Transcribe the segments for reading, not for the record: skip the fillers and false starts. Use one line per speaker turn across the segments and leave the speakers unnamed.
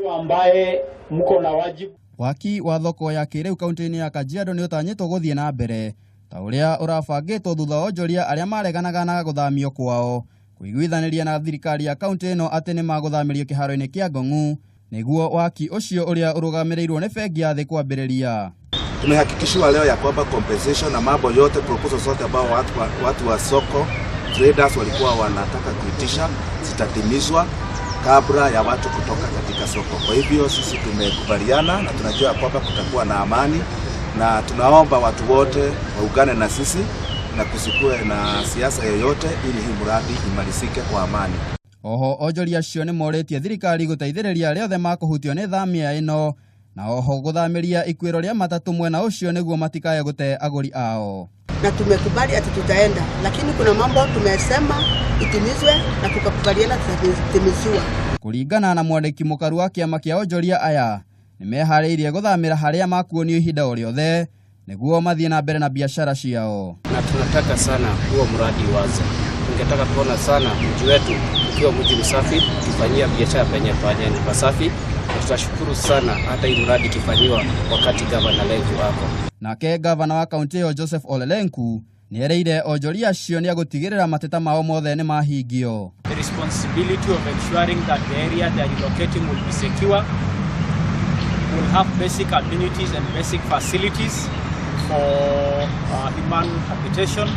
Ambaye mko na wajibu.
Waki wa thoko ya kĩrĩu kaunti-inĩ ya Kajiado nĩ ũtanyĩtwo gũthiĩ na mbere ta ũrĩa ũrabangĩtwo thutha wa onjoria arĩa mareganaga na gũthamio kwao kũiguithanĩria na thirikari ya kaunti ĩno atĩ nĩ magũthamĩrio kĩharo-inĩ kĩa Ngong'u nĩguo waki ũcio ũrĩa ũrũgamĩrĩirwo nĩ bengi ya thĩ kwambĩrĩria.
Tumehakikishiwa leo ya kwamba compensation na mambo yote proposals zote ambao watu wa soko traders walikuwa wanataka kuitisha zitatimizwa kabla ya watu kutoka katika soko. Kwa hivyo sisi tumekubaliana na tunajua kwamba kutakuwa na amani, na tunaomba watu wote waungane na sisi na kusikue na siasa yoyote ili hii mradi imalizike kwa amani.
Oho onjoria acio nĩ morĩtie thirikari gũteithĩrĩria arĩa othe makũhutio nĩ thamia ĩno na oho gũthamĩria ikuĩro rĩa matatũ mwena ũcio nĩguo matikae gũte agũri ao.
Na tumekubali ati tutaenda, lakini kuna mambo tumesema itimizwe na tukakubaliana tutatimiziwa.
Kũringana na mwandĩki mũkaru wa kĩama kĩa onjoria aya nĩ meharĩirie gũthamĩra harĩa makuonio ihinda o rĩothe nĩguo mathiĩ na mbere na biacara ciao.
Na tunataka sana huo mradi uanze. Tungetaka kuona sana mji wetu ukiwa mji msafi, ukifanyia biashara penye penye ni pasafi, na tutashukuru sana hata hii mradi ikifanyiwa wakati gavana Lenku ako.
Nake gavana wa kaunti ĩyo Joseph Ole Lenku nĩ erĩire onjoria acio nĩ agũtigĩrĩra mateta mao mothe nĩ mahingio.
The responsibility of ensuring that the area they are relocating will be secure, will have basic amenities and basic facilities for human habitation,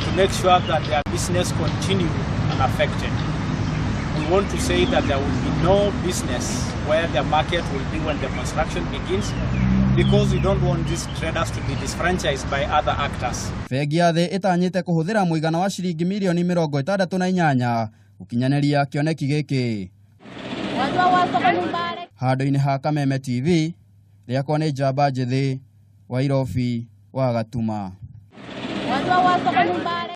to make sure that their business continue unaffected. We want to say that there will be no business where the market will be when the construction begins, because we don't want these traders to be disfranchised by other actors.
Bengi ya thĩ ĩtanyĩte kũhũthĩra mũigana wa ciringi mirioni 68 gũkinyanĩria kĩoneki gĩkĩ. Handũ-inĩ ha Kameme TV, rĩakwa nĩ Njamba Njĩthĩ, Wairobi wa Gatuma.